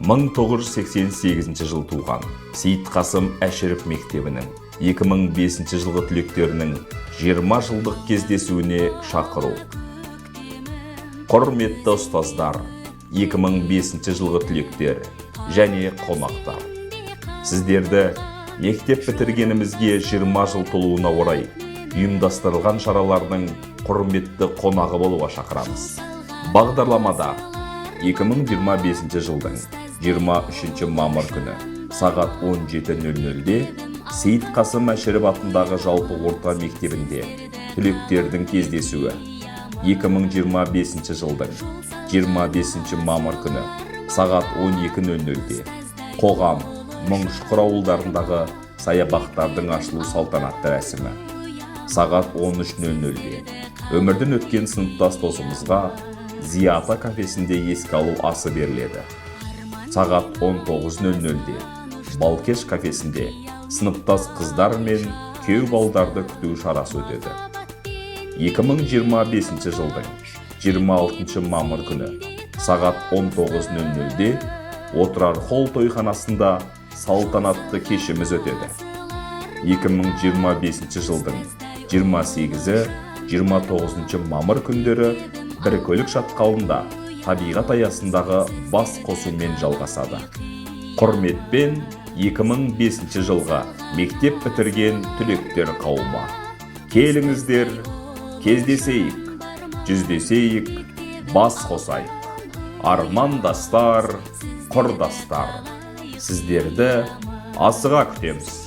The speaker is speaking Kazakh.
1988 жыл туған Сейітқасым Әшіров мектебінің 2005 жылғы түлектерінің 20 жылдық кездесуіне шақыру. Құрметті ұстаздар, 2005 жылғы түлектер және қонақтар! Сіздерді мектеп бітіргенімізге 20 жыл толуына орай ұйымдастырылған шаралардың құрметті қонағы болуға шақырамыз. Бағдарламада 2025 жылдың 23 мамыр күні сағат 17:00-де Сейітқасым Әшіров атындағы жалпы орта мектебінде түлектердің кездесуі, 2025 жылдың 25 мамыр күні сағат 12:00-де Қоғам, Мыңшұқыр ауылдарындағы саябақтардың ашылу салтанатты рәсімі, сағат 13:00-де өмірден өткен сыныптас досымызға Зията кафесінде еске алу асы беріледі, сағат 19:00-де Балкеш кафесінде сыныптас қыздар мен күйеу балдарды күту шарасы өтеді. 2025 жылдың 26 мамыр күні сағат 19:00-де Отырар Холл тойханасында салтанатты кешіміз өтеді. 2025 жылдың 28-і 29 мамыр күндері Біркөлік шатқалында табиғат аясындағы бас қосумен жалғасады. Құрметпен, 2005 жылғы мектеп бітірген түлектер қауымы. Келіңіздер, кездесейік, жүздесейік, бас қосайық. Армандастар, құрдастар, сіздерді асыға күтеміз.